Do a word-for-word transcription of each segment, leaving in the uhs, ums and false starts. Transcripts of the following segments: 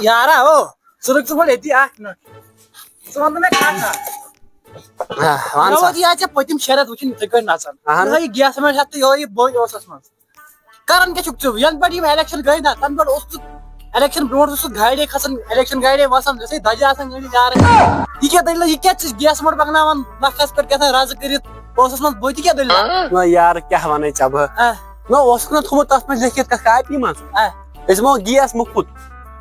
یارا ہو، ژٕ رُک ژٕ گۄڈٕ ییٚتی اکھ مِنٹ۔ ژٕ وَن تہٕ مےٚ کَتھ اکھ۔ آ، وَن مےٚ سا۔ ووت یہِ ژےٚ پٔتِم شےٚ رٮ۪تھ وٕچھِن یِتھَے کٲٹھۍ نَژان۔ اَہَن۔ یِہوٚے گیسہٕ مٔٹ ہٮ۪تھ تہٕ یِہوٚے یہِ بٔلۍ اوسَس منٛز۔ کَران کیٛاہ چھُکھ ژٕ؟ یَنہٕ پٮ۪ٹھ یِم الیکشن گٔے نا، تَنہٕ پٮ۪ٹھ اوس ژٕ الیکشن برونٛٹھ اوس ژٕ گاڑے کھسان، الیکشن گاڑے وَسان، ژےٚ سۭتۍ دَجہِ آسان گٔنٛڈِتھ یارٕ۔ یہِ کیٛاہ دٔلیٖلہ؟ یہِ کیٛاہ ژٕ چھُکھ گیسہٕ مٔٹ پَکناوان نَکھَس پٮ۪ٹھ کیٛاہ تام رَزٕ کٔرِتھ؟ اوسُس منٛز بہٕ تہِ کیٛاہ دٔلیٖل؟ نہ یارٕ، کیٛاہ وَنَے ژےٚ بہٕ؟ آ۔ نہ اوسُکھ نہ تھوٚمُت تَتھ منٛز لیکھِتھ کَتھ کاپی منٛز؟ آ۔ أسۍ دِمو گیس مُفُت،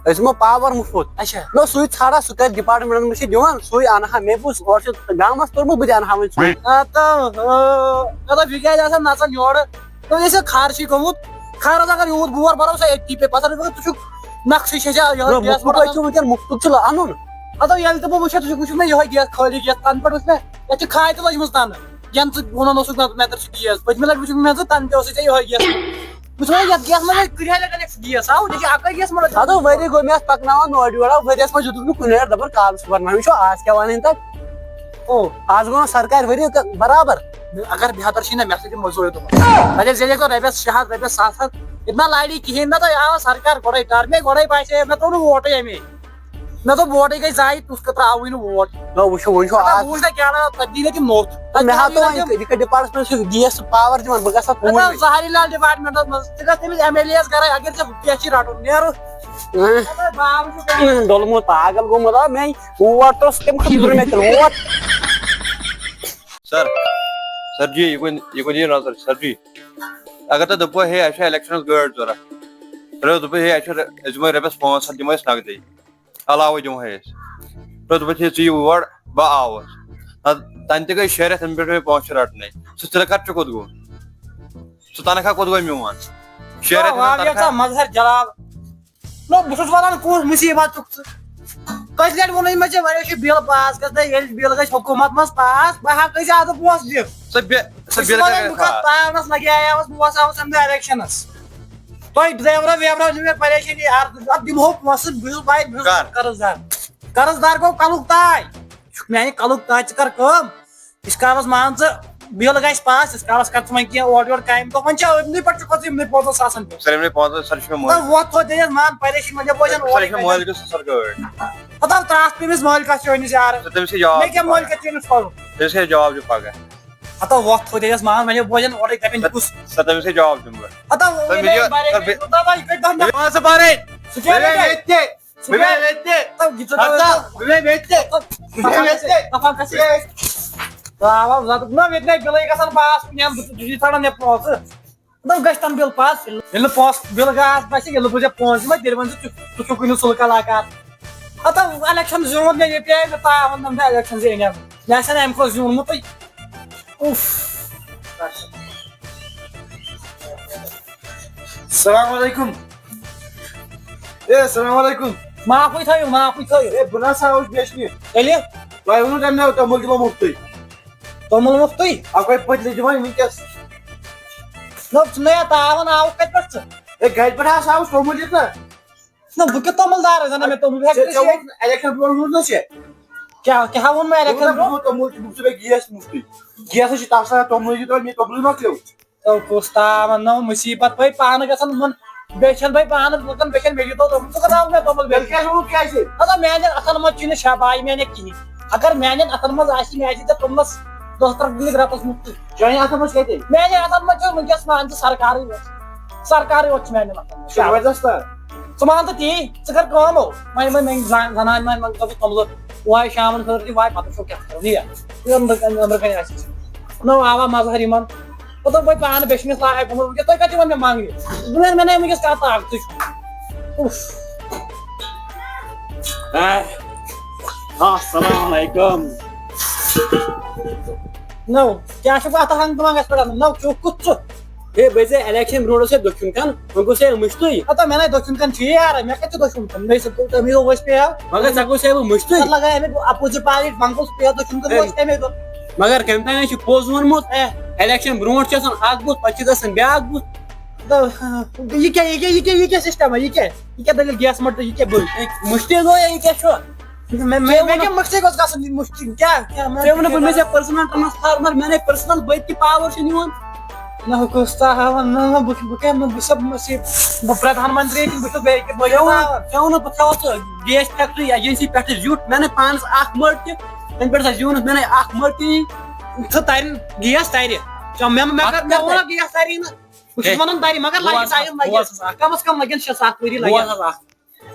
أسۍ دِمو پاور مُفُت۔ اچھا۔ نہ سُے ژھانٛڈا، سُہ کَتہِ ڈپارٹمنٹَن منٛز چھِ دِوان، سُے اَنہٕ ہا۔ مےٚ بوٗز اورٕ چھُ گامَس توٚرمُت، بہٕ تہِ اَنہٕ ہاوٕنۍ سُے۔ آ، تہٕ، آ، مطلب، یہِ کیٛازِ آسان نَژان یورٕ؟ تُہۍ ٲسِو خرچٕے گوٚمُت۔ خرٕچ اگر یوٗت بور بَرو سا أتھی پے، پَتہٕ گوٚو ژٕ چھُکھ نَقشہِ چھےٚ ژےٚ یِہوٚے نہ، گیس مُفُت پَتہٕ ہَے چھُ وٕنکٮ۪ن مُفتُک چھُ اَنُن۔ اَدٕ ییٚلہِ تہٕ بہٕ وٕچھِ، ژٕ چھُکھ وٕچھُکھ مےٚ یِہوٚے گیس، خٲلی گیس، تَنہٕ پٮ۪ٹھ وٕچھ مےٚ، یَتھ چھِ کھاے تہِ لٔجمٕژ تَنہٕ۔ یَنہٕ ژٕ وَنان اوسُکھ، نہ، مےٚ تَر چھُ گیس، پٔتمہِ لَٹہِ وٕچھُکھ مےٚ ژٕ، تَنہٕ تہِ اوسُے ژےٚ یِہوٚے گیس۔ بہٕ چھُس وَنان، یَتھ گیسَس منٛز ہے کۭتیٛاہ لَٹہِ اَنَکھ ژٕ گیس؟ آو، ژےٚ چھِ اَکٕے گیس مَگر۔ اَدٕ ؤری گوٚو مےٚ اَتھ پَکناوان اورٕ یورٕ، آو ؤریَس منٛز دیُتُکھ نہٕ کُنہِ لَٹہِ، دَپان کالہٕ صُبحن ما وٕچھو آز کیٛاہ وَنٕنۍ تَتھ۔ او۔ آز گوٚو سرکارِ ؤری تہٕ برابر۔ اگر بہتر چھُے نہ، مےٚ سۭتۍ دِمہٕ مٔزوٗرۍ تِمن۔ وۄنۍ ژےٚ لیکھو رۄپیَس شےٚ ہَتھ، رۄپیَس سَتھ ہَتھ، ییٚتہِ نہ لَڑِ کِہیٖنۍ، مےٚ تۄہہِ آو سرکار گۄڈَے ٹَر، مےٚ گۄڈَے باسے، مےٚ ترٛوو نہٕ ووٹٕے اَمے۔ مےٚ دوٚپ ووٹٕے گٔے ضایع، تُس کَتھ ترٛاوٕے نہٕ ووٹ۔ نہ، وٕچھو، وۄنۍ چھُ پَتہٕ آز۔ بوٗز نہ کیٛاہ نہ، تَتہِ دی نہ تِم نوٚتھ۔ تہٕ مےٚ ہا تُہۍ ترٛٲوۍ نہ تِم۔ یہِ کَتہِ ڈِپارٹمنٹ چھُ گیس تہٕ پاور دِوان، بہٕ گژھٕ ہا نہ، تُہُنٛد۔ ظاہری لال ڈِپارٹمنٹَس منٛز، ژٕ گژھ تٔمِس ایم ایل اے یَس گَرَے، اگر ژےٚ کینٛہہ چھُے رَٹُن، نیرُکھ۔ اۭں۔ اَدٕ باب چھُ ڈوٚلمُت، پاگل گوٚمُت، آ، مےٚ ووٹ اوس تَمہِ خٲطرٕ مےٚ تیٚلہِ ووٹ۔ سر، سر جی، یہِ کُن، یہِ کُن یِیِو نظر، سر جی۔ اگر تۄہہِ دوٚپوُ، ہے، اَسہِ چھِ الیکشنَس گٲڑۍ ضوٚرَتھ، تۄہہِ دوٚپوُ، ہے، اَسہِ چھُ، أسۍ دِمو رۄپیَس پانٛژھ ہَتھ، دِمو أسۍ نقدٕے، علاوَے دِمہو أسۍ۔ تۄہہِ دوٚپوُ، ہے، ژٕ یہِ یور، بہٕ آوُس۔ نہ، تَنہٕ تہِ گٔے شےٚ رٮ۪تھ، تَنہٕ پٮ۪ٹھ مےٚ پونٛسہٕ چھِ رَٹنَے۔ سُہ ژِلہٕ کَتھ چھُ کوٚت گوٚو؟ سُہ تنخواہ کوٚت گوٚو میون؟ شےٚ رٮ۪تھ گوٚو واو، یہِ تنخواہ۔ ژا مظہر جلال۔ نو، بہٕ چھُس وَنان، کُس مُصیٖبت چھُکھ ژٕ؟ کٔژِ لَٹہِ ووٚنُے مےٚ ژےٚ، وۄنۍ چھُ بِل پاس گژھان، ییٚلہِ بِل گژھِ حکوٗمت منٛز پاس، بہٕ ہٮ۪کہٕ زیادٕ پونٛسہٕ دِتھ۔ سۄ بِ-، سۄ بہٕ چھُس بِل وَنان، کَتہِ بہٕ کَتھ گژھِ پاس؟ تاونَس لَگیٛاوُس، بہٕ وَساوُس اَمہِ دۄہ الیکشنَس۔ تۄہہِ ڈرٛیورو ویورو نیوٗ مےٚ پریشٲنی، یار، اَتھ دِمہو پونٛسہٕ، بہٕ چھُس بَے، بہٕ چھُس کر؟ قرض دار۔ قرض دار گوٚو کَلُک تاج۔ میٛانہِ کَلُک تاج، ژٕ کَر کٲم، یِس کالس مان ژٕ بِل گژھِ پاس، تِس کالس کر ژٕ وۄنۍ کینٛہہ اورٕ یورٕ کامہِ دۄہ۔ وۄنۍ چھا یِمنٕے پٮ۪ٹھ چھُ کھوٚت یِمنٕے پانٛژن ساسن پٮ۪ٹھ۔ سر، یِمنٕے پانٛژن، سر، چھُ مےٚ مٲلۍ۔ نہ، وۄتھ تھوٚد تیٚلہِ مان پریشٲنی، وۄنۍ دِمہٕ بوزن سر، اورَے چھُ مےٚ کَتٮ۪ن۔ مٲلۍ کِس سر گٲڑۍ۔ پتہٕ آو ترٛٹھ پیٚمِس مٲلۍ کَس چھُ أنِس یارٕ۔ سر، تٔمِس ہے جواب مےٚ کیٛاہ چھُ مٲلۍ پگاہ۔ کَتہِ چھُ أنِس پَرُن؟ تٔمِس ہے جواب چھُ پگاہ۔ ہتہ وۄتھ تھوٚد ییٚلہِ مان وۄنۍ بوزن اورَے دَپن سر، کُس۔ سر، تٔمِس ہے جواب دِمہٕ بہٕ۔ ہتہ سر، وۄنۍ مےٚ یہِ، بارے سر، بے-، مےٚ کوٗتاہ وۄنۍ کٔرۍ دَنٛد۔ مےٚ مان ژٕ پَرٕنۍ۔ سُہ کیٛاہ مےٚ گٔے؟ ییٚتہِ تہِ۔ سُہ مےٚ گٔے ییٚتہِ تہِ۔ تَو یہِ ژٕ ہتا، تَو مےٚ ییٚتہِ تہِ۔ تَو مےٚ ییٚتہِ تہِ۔ تَو کَتھ ژٕ؟ تَو وَل، زَدُک نہ، ییٚتہِ نَے بِلٕے گژھان پاس، کُنہِ اَندٕ بہٕ چھُس یہِ ژھانڈان مےٚ پونٛسہٕ۔ دَپ گژھِ تَنہٕ بِل پاس۔ ییٚلہِ نہٕ پونٛسہٕ بِل گژھ بَسہِ، ییٚلہِ نہٕ بہٕ ژےٚ پونٛسہٕ دِمَے، تیٚلہِ وَن ژٕ، ژٕ، ژٕ چھُکھ کُنہِ سُلہٕ کلاکار۔ ہتا الیکشن زیوٗن مےٚ، ییٚتہِ آیہِ مےٚ تاوَن، دَپَن مےٚ الیکشن زینیٛاو۔ مےٚ آسہِ ہا نہٕ اَمہِ کھۄتہٕ زیوٗنمُتٕے۔ اُف۔ السلام علیکم۔ اے، السلام علیکم۔ معافٕے تھٲیِو، معافٕے تھٲیِو۔ اے، بہٕ نہ سا آوُس بیچنہِ۔ تیٚلہِ؟ تۄہہِ ووٚنوُ تَمہِ دۄہ توٚمُل کِلوٗ مُفتٕے۔ توٚمُل مُفتٕے؟ اَکوے پٔتلہٕ دِوان وٕنکیٚس۔ نہ، ژٕ نَے تاوَن آوُکھ کَتہِ پٮ۪ٹھ ژٕ؟ اے، گَرِ پٮ۪ٹھ ہسا آوُس توٚمُل یِتھ نہ۔ نہ، بہٕ کیٛاہ توٚمُل دار زَن مےٚ توٚمُل ہٮ۪کہٕ ژےٚ، ژےٚ ژےٚ ووٚن الیکشن برونٛٹھ ووٚن نہ ژےٚ؟ کیٛاہ، کیٛاہ ووٚن مےٚ الیکشن ووٚن نہ، برونٛٹھ؟ بہٕ توٚمُل تہِ، بہٕ چھُس بیٚیہِ گیس مُفتٕے۔ گیسَس چھِ تَتھ سان توٚملٕے دیُت، مےٚ توٚملٕے مۄکلیو۔ تو کُس تاوَن نو مُصیٖبت، بٔے پانہٕ گژھان یِمَن بیچھَن، بٔے پانہٕ لُکَن بیچھَن، مےٚ دیٖتو توٚمُل، ژٕ کَتھ آو مےٚ توٚمُل تیٚلہِ بیچھَن؟ کیٛازِ ووٚنُتھ کیٛازِ؟ مطلب میٛانٮ۪ن اَتھَن منٛز چھُنہٕ شاباش میٛانہِ کِہیٖنۍ۔ اگر میٛانٮ۪ن اَتھَن منٛز آسہِ، مےٚ آسہِ ژےٚ توٚملَس دَہ ترٛکھ دِنۍ رَتَس مُفتٕے۔ چانہِ اَتھَن منٛز کَتہِ؟ میٛانٮ۪ن اَتھَن منٛز چھُ وٕنکیٚس مان ژٕ سرکارٕے یوت۔ سرکارٕے یوت چھِ میٛانٮ۪ن اَتھَن منٛز۔ زبردست۔ ژٕ مان تہٕ تی، ژٕ کَر کٲم ہو، وۄنۍ، وۄنۍ، وۄنۍ زَن-، زَنانہِ منٛز منٛز کَر ژٕ توٚملہٕ، وایہِ شامَن خٲطرٕ تہِ وایہِ، پَتہٕ وٕچھو کیٛاہ کَرو، نیر۔ یہِ أنٛدرٕ کَنہِ، أنٛدرٕ کَنہِ آسہِ۔ نو آوا مظہر یِمَن۔ مطلب وۄنۍ پانہٕ بیٚچھِ مےٚ لایق گوٚمُت، وٕنکیٚس تُہۍ کَتہِ وَن مےٚ منٛگنہِ؟ بہٕ وَنہٕ مےٚ نَے وٕنکیٚس کَتھ طاقتٕے چھُ۔ اُف۔ اے، السلام علیکم۔ نو، کیٛاہ چھُکھ اَتھ ہنٛگہٕ منٛگَس پٮ۪ٹھ اَنان؟ نو، کیُتھ کُس ژٕ؟ ہے، بہٕ ژےٚ الیکشن برونٛٹھ اوس ہے دٔچھُن کن، وۄنۍ گوٚو ہے مُشتٕے۔ ہتا مےٚ نَے دٔچھُن کن چھُ یارٕ، مےٚ کَتہِ چھُ دٔچھُن کن؟ مےٚ چھُ تَمہِ دۄہ ؤسۍ پیٚیو۔ مگر ژےٚ گوٚو ہے بہٕ مُشتٕے۔ پَتہٕ لگایے مےٚ اَپوزِٹ پارٹی بنٛگُل سُہ پیٚیو دٔچھُن کن ہے۔ ؤسۍ تَمے دۄہ۔ مگر کٔمۍ تام چھُ پوٚز ووٚنمُت، ہے۔ الیکشن برونٛٹھ چھُ آسان اکھ بُتھ، پَتہٕ چھُ گژھان بیٛاکھ بُتھ۔ تہٕ، یہِ کیٛاہ، یہِ کیٛاہ، یہِ کیٛاہ، یہِ کیٛاہ سسٹم ہے؟ یہِ کیٛاہ، یہِ کیٛاہ دٔلیٖل گیس مٔٹ تہٕ یہِ کیٛاہ بٔلۍ؟ ہے، مُشتٕے گوٚو یا یہِ کیٛاہ چھُ؟ مےٚ، مےٚ، مےٚ کیٛاہ مُشتٕے گوٚژھ گژھُن؟ یہِ مُشتٕے کیٛاہ، کیٛاہ، مےٚ ژےٚ ووٚنُکھ مےٚ ژےٚ پٔرسنل ٹرانسفارمر، مےٚ نے پٔرسنل بٔتۍ تہِ پاور چھُنہٕ یِوان۔ نہ، ہُہ کُس تاوَن؟ نہ، نہ، بہٕ، بہٕ کیٛاہ، بہٕ، بہٕ چھُس، بہٕ چھُس پرٛدھان منتری کِنہٕ بہٕ چھُس بیٚیہِ کِنہٕ بہٕ چھُس تاوَن؟ ژےٚ ووٚنُتھ بہٕ تھاوَتھ ژٕ گیس فیکٹری ایجنسی پٮ۪ٹھٕ زیُٹھ، مےٚ نَے پانَس اَکھ مٔٹ تہِ، تَنہٕ پٮ۪ٹھ سا زیوٗنُتھ مےٚ نَے اَکھ مٔٹ تہِ، تہٕ تَرِ گیس تَرِ۔ ژےٚ مےٚ، مےٚ کَر، مےٚ ووٚن گیس تَرِ نہٕ، بہٕ چھُس ہے، وَنان تَرِ، مگر لَگہِ بوز حظ، ٹایم لَگہِ۔ بوز حظ اَکھ۔ کَم از کَم لَگن شےٚ سَتھ ؤری لَگن۔ بوز حظ اَکھ۔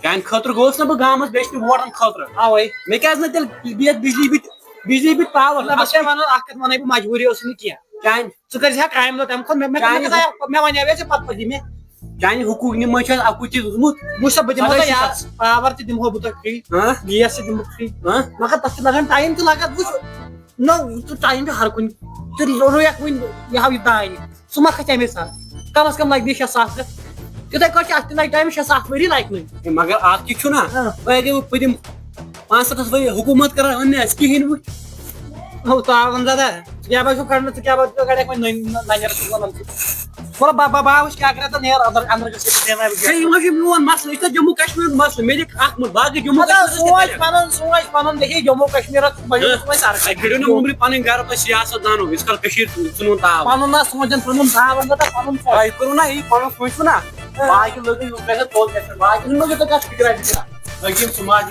چانہِ خٲطرٕ گوٚوُس نہ بہٕ گامَس، بیٚیہِ چھِ ووٹَن خٲطرٕ۔ اَوَے۔ مےٚ کیٛازِ نہٕ تیٚلہِ یَتھ بِجلی بِتھ، بِجلی بِتھ پاوَر؟ نہ، بہٕ چھُسے وَنان اَکھ کَتھ وَنَے بہٕ، مجبوٗری ٲسٕم نہٕ کینٛہہ۔ چانہِ۔ ژٕ کٔرۍ زِہا کامہِ دۄہ تَمہِ کھۄتہٕ، مےٚ، مےٚ، چانہِ۔ مےٚ کَتہِ آو، مےٚ وَنیٛاوے ژےٚ پَتہٕ پَتہٕ یہِ مےٚ۔ چانہِ حقوٗق نِمَے چھِ اَسہِ اَکُے چیٖز روٗدمُت۔ وٕچھ سا، بہٕ دِمہو تۄہہِ پَتہٕ یار، چھِ پاوَر تہِ دِمہو بہٕ تۄہہِ فرٛی، ہاں؟ گیس تہِ دِمہٕ بہٕ فرٛی۔ ہاں؟ مگر تَتھ چھِ لَگان ٹایم تہِ لَگان، وٕچھ۔ نہ، ژٕ ٹایم چھُ ہر کُنہِ۔ ژٕ رُیَکھ وٕنہِ یہِ ہاو یہِ دانہِ۔ سُہ ما کھسہِ اَمے ساتہٕ؟ کم از کم لگہِ بیٚیہِ شےٚ سَتھ رٮ۪تھ۔ تِتھَے کٲٹھۍ چھِ اَتھ تہِ لگہِ ٹایم شےٚ سَتھ ؤری لگہِ نٕے۔ ہے، مگر اَتھ کیٛاہ چھُنہ؟ ہاں۔ وۄنۍ اگر بہٕ دِمہٕ پانٛژھ سَتَتھ ؤری حکوٗمت کران، أنۍ نہٕ اَسہِ کِہیٖنۍ وۄنۍ۔ ہو، تاوَن دادا، ژٕ کیٛاہ باسیو کَڑنہٕ، ژٕ کیٛاہ باسیو کَڑَکھ وۄنۍ نٔنۍ، نٔنۍ، نَنٮ۪ر چھُس وَنان ژٕ۔ وَلہٕ با-، با-، با وٕچھ کیٛاہ کَرٕ تہٕ نیر اَندَر، اَندَر گژھِ یہِ ترٛٮ۪ن آبہٕ ہے، یہِ ما چھُ میون مسلہٕ، یہِ چھُ جموں کشمیٖرُک مسلہٕ، مےٚ دِکھ اَکھ مُٹھ، باقٕے جموں مطلب کشمیٖرَس سونٛچ کیٛاہ پَنُن، سونٛچ پَنُن، دَپہِ ہے جموں کشمیٖرَس بَنیو ہاں۔ سونٛچ سرکار۔ ہے، کٔرِو نہٕ مُمبرِ پَنٕنۍ گَرٕ تہٕ سیاست دانو، أسۍ کَرو کٔشیٖر ژھٕنُن تاو۔ پَنُن نہ سونٛچَن، پَنُن تاوَن دَپان پَنُن سونٛچ۔ تۄہہِ کوٚروٕ نہ یی پَنُن سونٛچوٕ نہ؟ آ۔ باقٕے لٔڑکہٕ یِم گژھن تھوٚد گژھن، باقٕے لٔڑکہٕ تہِ کَتھ فِکرا وِکرا۔ أکِم سُماج